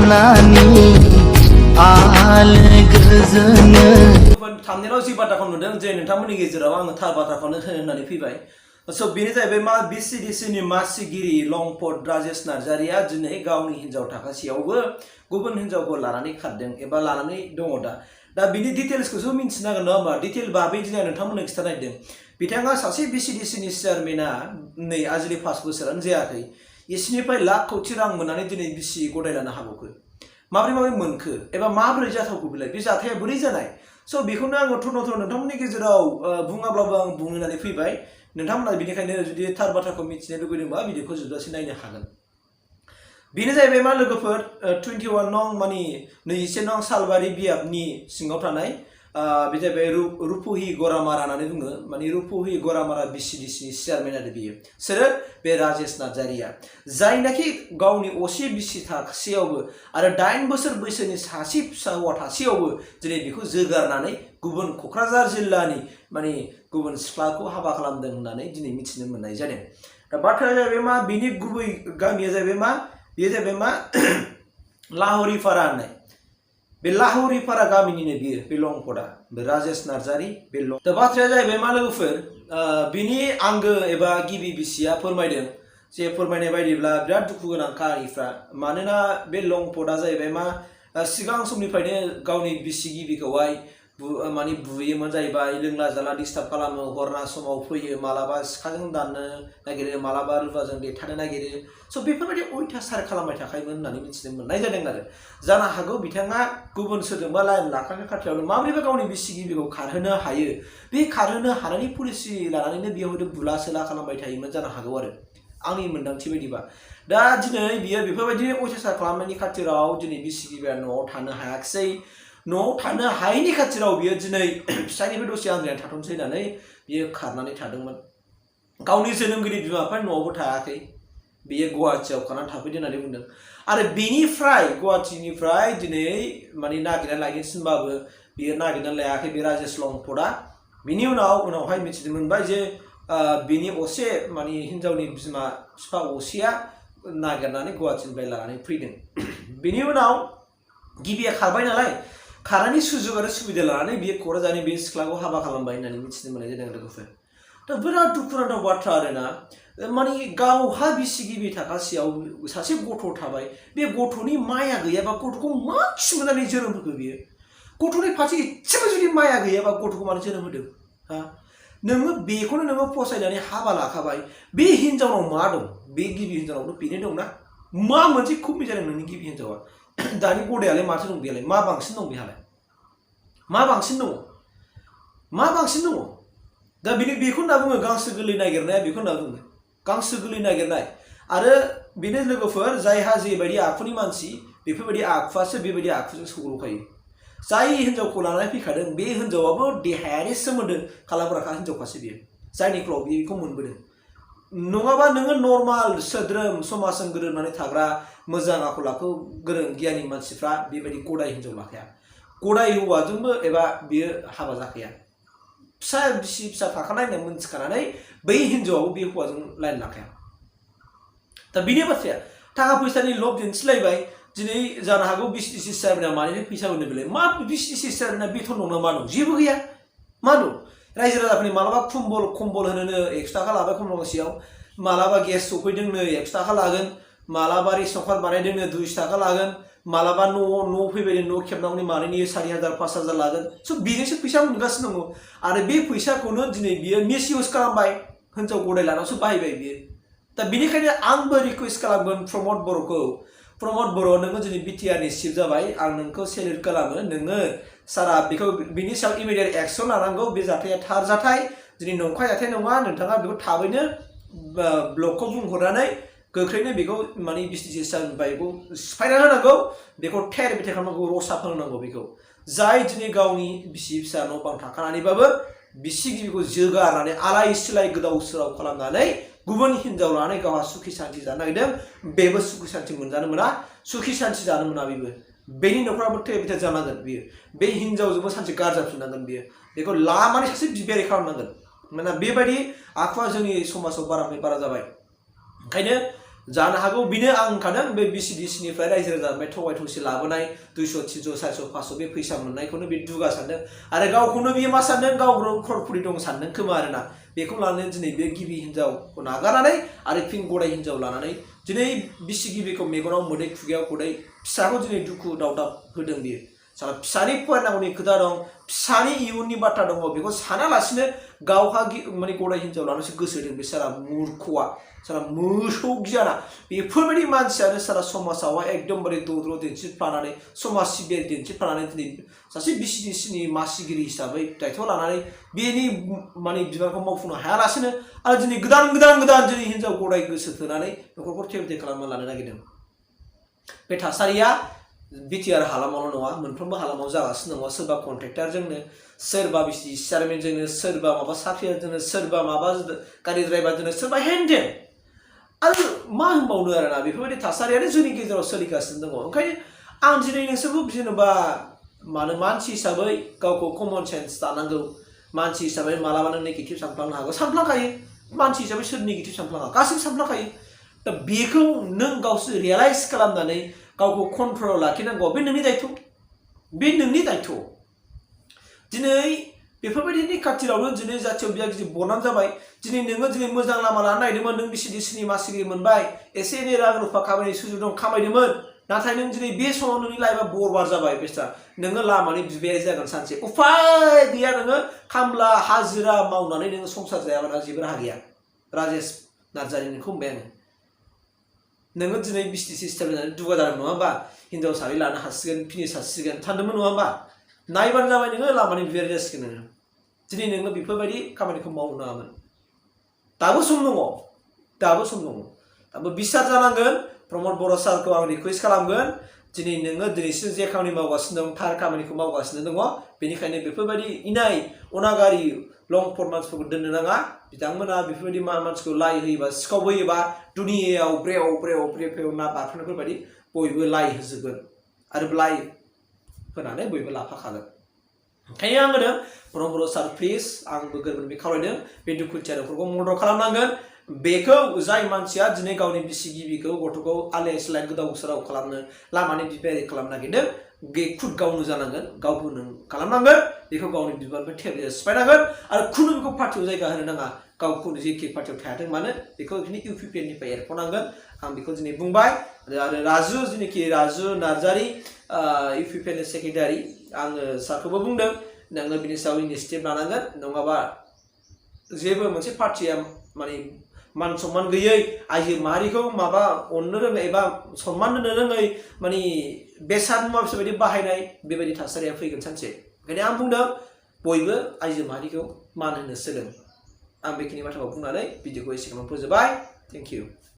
जेब्लानि आल गोजोनो थामनेलाव जि बाथ्राखौ नुदों जे नोंथांमोननि गेजेराव आङो थार बाथ्राखौनो होननानै फैबाय स' बेनो जाहैबाय मा बिसिडिसिनि मासिगिरि लंपट राजेश नार्जारिया दिनै गावनि हिन्जाव थाखासेयावबो गुबुन हिन्जावखौ लानानै खारदों एबा लानानै दङ दा बिनि डिटेल्सखौसो मिन्थिनांगोन नङा होमबा डिटेल बाबै दिनै नोंथांमोननो खिथानायदों बिथाङा सासे बिसिडिसिनि चेयारमेना नै आजिलि 5 बोसोरानो जायाखै एसिनिफ्राय लाख कौटि रां मोननानै दिनै बिसि गदायलानो हाबावखो माबोरै मोनखो एबा माबोरै जाथावखो बिलाय बे जाथाया बोरै जानाय स' बेखौनो आङो थुन' नोंथांमोननि गेजेराव बुङाब्लाबो आं बुंनो होननानै फैबाय नोंथांमोना बेनिखायनो जुदि थार बाथ्राखौ मिथिनो लुगैदोंबा भिडिअखौ जोबजासे नायनो हागोन बेनो जाहैबाय मा लोगोफोर 21 नं माने 21 नं सालबारि बियाबनि सिङाव थानाय बे जाहैबाय रुपुहि गरामारा होननानै बुङो माने रुपुहि गरामारा बिसिडिसिनि चेयारमेन आरो बियो सोरो बे राजेश नार्जारिया जायनाखि गावनि असे बिसि थासेयावबो आरो 8 बोसोर बैसोनि सासे फिसा हौवा थासेयावबो दिनै बेखौ जोगारनानै गुबुन क'क्राझार जिल्लानि माने गुबुन सिख्लाखौ हाबा खालामदों होननानै दिनै मिथिनो मोननाय जादों दा बाथ्राया जाहैबाय मा बिनि गुबै गामिया जाहैबाय मा बेयो जाहैबाय मा लाहरिपारा होननाय बे लाहरिपारा गामिनिनो बियो बे लंपटआ बे राजेश नार्जारि बे दा बाथ्राया जाहैबाय मा लोगोफोर बिनि आंगो एबा गिबि बिसिया फोरमायदों जे फोरमायनाय बायदिब्ला बिराद दुखु गोनां काहानिफ्रा मानोना बे लंपटआ जाहैबाय मा सिगां समनिफ्रायनो गावनि बिसि गिबिखौहाय माने बुयोमोन जाहैबाय लोंला जाला डिस्टार्ब खालामो हरना समाव फैयो मालाबा सिखाजों दाननो नागिरो मालाबा रुवाजों देथानो नागिरो स' बेफोरबायदि अयथासार खालामबाय थाखायोमोन होननानै मिथिनो मोननाय जादों आरो जानो हागौ बिथाङा गुबुन सोरजोंबा लाइन लाखांनो खाथियावनो माबोरैबा गावनि बिसि गिबिखौ खारहोनो हायो बे खारहोनो हानायनि पलिसि लानानैनो बेयाव हयथ' बुला सोला खालामबाय थायोमोन जानो हागौ आरो आंनि मोन्दांथि बायदिबा दा दिनै बियो बेफोरबायदि अयथासार खालामनायनि खाथिराव दिनै बिसि गिबिया न'आव थानो हायाखिसै न'आव थानो हायैनि खाथिराव बियो दिनै फिसायनिफ्राय दसे आन्द्रायानो थाथ'नोसै होननानै बियो खारनानै थादोंमोन गावनि जोनोमगिरि बिमा बिफानि न'आवबो थायाखै बियो गुवाहाटियाव खारनानै थाफैदों होननानै बुंदों आरो बेनिफ्राय गुवाहाटिनिफ्राय दिनै माने नागिरनानै लायनो थिनबाबो बियो नागिरनानै लायाखै बे राजेश लंपटआ बिनि उनावहाय मिथिनो मोनबाय जे बिनि असे माने हिन्जावनि बिमा बिफा असेया नागिरनानै गुवाहाटिनिफ्राय लानानै फैदों बिनि उनाव गिबिया खारबाय नालाय खारनायनि सुजुग आरो सुबिदा लानानै बियो क'क्राझारनि बे सिख्लाखौ हाबा खालामबाय होननानै मिथिनो मोननाय जादों लोगोफोर दा बिराद दुखुनांथाव बाथ्रा आरोना माने गावहा बिसि गिबि थाखासेयाव सासे गथ' थाबाय बे गथ'नि माया गैयाबा गथ'खौ मा खिमोननानै जोनोम होखो बियो गथ'नि फारसे एसेबो जुदि माया गैयाबा गथ'खौ मानो जोनोम होदों हा नोङो बेखौनो नोङो फसायनानै हाबा लाखाबाय बे हिन्जावनाव मा दं बे गिबि हिन्जावनावथ' बेनो दंना मा मोनसे खुबि जादों नोंनि गिबि हिन्जावा दानि गदायालाय माथो दं बेलाय मा बांसिन दं बेहालाय मा बांसिन दङ दा बेखौ होनना बुङो गांसो गोरलै नागिरनाया बेखौ होनना बुङो गांसो गोरलै नागिरनाय आरो बेनो लोगोफोर जायहा जेबायदि आखुनि मानसि बेफोरबायदि आखुआसो बेबायदि आखुजों सौग्रावखायो जाय हिन्जावखौ लानानै फैखादों बे हिन्जावाबो देहायारि सोमोन्दो खालामग्राखा हिन्जावखासो बियो जायनि फलाव बेखौ मोनबोदों नङाबा नोङो नर्माल सोद्रोम समाजजों गोरोबनानै थाग्रा मोजां आखल आखु गोरों गियानि मानसिफ्रा बेबायदि गदाय हिन्जाव लाखाया गदाय हौवाजोंबो एबा बियो हाबा जाखाया बिसि फिसा थाखानाय होनना मोनथिखानानै बै हिन्जावाबो बे हौवाजों लाइन लाखाया दा बेनि बाथ्राया थाखा फैसानि लब दिन्थिलायबाय दिनै जानो हागौ बिसिडिसि चेयारमेना मानिफ्राय फैसा मोनो बेलाय मा बिसिडिसि चेयारमेना बेथन दं ना मा दं जेबो गैया मा दं रायजो राजाफोरनि मालाबा खम्बल होनोनो 100 थाखा लाबाय खम्बल गांसेयाव मालाबा गेस सफैदोंनो 100 थाखा लागोन मालाबा रेशन कार्ड बानायदोंनो 200 थाखा लागोन मालाबा न' फैबाय न' खेबनांगौनि मानैनि 4000 5000 लागोन स' बेजोंसो फैसा मोनगासिनो दङ आरो बे फैसाखौनो दिनै बियो मिसइउज खालामबाय हिन्जाव गदाय लानावसो बाहायबाय बियो दा बेनिखायनो आंबो रिकुवेस्ट खालामगोन प्रमद बर'खौ प्रमद बर' नोङो दिनै बिटिआरनि चिफ जाबाय आं नोंखौ सेल्युट खालामो नोङो सारा बेखौ बिनि सायाव इमिडियेट एक्सन लानांगौ बे जाथाया थार जाथाय दिनै नंखाय जाथाय नङा नोंथाङा बेखौ थाबैनो ब्लकखौ बुंहरनानै गोख्रैनो बेखौ माने बिसिडिसि चेयारमेननिफ्राय बेखौ सिफायना होनांगौ बेखौ थेर बेथेर खालामनांगौ रसा फोरोंनांगौ बेखौ जाय दिनै गावनि बिसि फिसा न' बां थाखानानैबाबो बिसि गिबिखौ जोगारनानै आलाय सिलाय गोदाव सोराव खालामनानै गुबुन हिन्जाव लानानै गावहा सुखि शान्ति जानो नागिरदों बेबो सुखि शान्ति मोनजानो मोना सुखि शान्ति जानो मोना बेबो बेनि न'खराबो थेर बेथेर जानांगोन बियो बे हिन्जावजोंबो सानसे गारजाफिननांगोन बियो बेखौ लामानि सासे बिबायारि खालामनांगोन मानोना बेबायदि आखुआ जोंनि समाजाव बारानिफ्राय बारा जाबाय ओंखायनो जानो हागौ बिनो आं होनखादों बे BCDC निफ्राय रायजो राजानिफ्राय थगाय थसि लाबोनाय 200 300 400 500 बे फैसा मोननायखौनो बे दुगा सानदों आरो गावखौनो बियो मा सानदों गाव खरपुरि दं सानदों खोमा आरोना बेखौ लानानै दिनै बे गिबि हिनजावखौ नागारनानै आरो फिन गदाय हिनजाव लानानै दिनै बिसि गिबिखौ मेगनाव मोदै खुगायाव खदै फिसाखौ दिनै दुखु दावदाब होदों बियो साला फिसानि फरायनांगौनि खोथा दं फिसानि इयुननि बाथ्रा दङ बेखौ सानालासिनो गावहा माने गदाय हिनजाव लानानैसो गोसो होदों बे साला मुर्खआ साला मोसौ गियाना बेफोरबायदि मानसियानो साला समाजावहाय एकदमबारे दद्र दिन्थिफ्लानानै समाज सिबियारि दिन्थिफ्लानानै दिनै सासे BCDC नि मासिगिरि हिसाबै दायथ' लानानै बेनि माने बिबानखौ मावफुंनो हायालासिनो आरो दिनै गोदान दिनै हिनजाव गदाय गोसो थोनानै न'खरखौ थेर खालामना लानो नागिरदों बे थासारिया बिटिआर हालामावल' नङा मोनफ्रोमबो हालामाव जागासिनो दङ सोरबा कन्ट्रेक्टरजोंनो सोरबा BCDC चेयारमेनजोंनो सोरबा माबा साख्रियारजोंनो सोरबा माबा गारि ड्राइभारजोंनो सोरबा हेन्डेल आरो मा होनबावनो आरोना बेफोरबायदि थासारियानो जोंनि गेजेराव सोलिगासिनो दङ ओंखायनो आं दिनै नोंसोरखौ जेनेबा मानो मानसि हिसाबै गावखौ कमन सेन्स दानांगौ मानसि हिसाबै मालाबा नों नेगेटिभ सानफ्लांनो हागौ सानफ्लांखायो मानसि हिसाबै सोर नेगेटिभ सानफ्लाङा गासैबो सानफ्लांखायो दा बेखौ नों गावसो रियेलाइज खालामनानै गावखौ कन्ट्रलाव लाखिनांगौ बे नोंनि दायथ' दिनै बेफोरबायदिनि खाथिरावनो दिनै जाथियाव बियागिरि बरनाम जाबाय दिनै नोङो दिनै मोजां लामा लानो नागिरदोंमोन नों BCDC नि मासिगिरि मोनबाय एसे एनै रां रुफा खामायनो सुजुग दं खामायदोंमोन नाथाय नों दिनै बे समाव नोंनि लाइफआ बरबाद जाबाय बेस्रा नोङो लामानि बिबायारि जागोन सानसे उफाय गैया नोङो खामला हाजिरा मावनानै नोङो संसार जायाबा जेबो राहा गैया राजेश नार्जारि नोंखौ बुंबाय आङो नोङो दिनै BCDC सिस्टेम जानानै दुगा जादों नङा होमबा हिनजाव सानै लानो हासिगोन फिनिस हासिगोन सानदोंमोन नङा होमबा नायबानो जाबाय नोङो लामानि बिबायारि जासिगोन नोङो दिनै नोङो बेफोरबायदि खामानिखौ मावनो नाङामोन दाबो सम दङ बिसार जानांगोन प्रमद बर' सारखौ आं रिकुवेस्ट खालामगोन दिनै नोङो दिनैसिम जे खामानि मावगासिनो दं थार खामानिखौ मावगासिनो दङ बेनिखायनो बेफोरबायदि इनाय अनागारि लंफर मानसिफोरखौ दोननो नाङा बिथांमोना बेफोरबायदि मानसिखौ लाई होयोबा सिखाव होयोबा दुनियायाव ब्रेव ना बारफोरबायदि बयबो लाई होजोबगोन आरो लाई होनानै बयबो लाफाखागोन ओंखायनो आं होदों प्रमद बर' सार प्लिज आंबो गोरबोनिफ्राय खावलायदों बे दुखुथिया न'खरखौ मदद खालामनांगोन बेखौ जाय मानसिया दिनै गावनि बिसि गिबिखौ गथ'खौ आलाय सिलाय गोदाव सोराव खालामनो लामानि बिबायारि खालामनो नागिरदों बे खुद गावनो जानांगोन गावबो नों खालामनांगोन बेखौ गावनि बिबाननिफ्राय थेर सिफायनांगोन आरो खुनु बेखौ पार्टियाव जायगा होनो नाङा गावखौ जेखि पार्टियाव थायाथों मानो बेखौ UPPNनिफ्राय एरख'नांगोन आं बेखौ दिनै बुंबाय आरो राजु जेनेखि राजु नार्जारि UPPN सेक्रेटारि आङो सारखौबो बुंदों नोङो बिनि सायाव इनिसिएटिभ लानांगोन नङाबा जेबो मोनसे पार्टिया माने मान सम्मान गैयै आइजो माहारिखौ माबा अननो रोङै एबा सन्मान होनो रोङै माने बेसाद मुवा बेसाद बाहायनाय बेबायदि थासारिया फैगोन सानसे ओंखायनो आं बुंदों बयबो आइजो माहारिखौ मान होनो सोलों आं बेखिनि बाथ्राखौ बुंनानै भिडिअखौ एसेबां फोजोबबाय थेंक इउ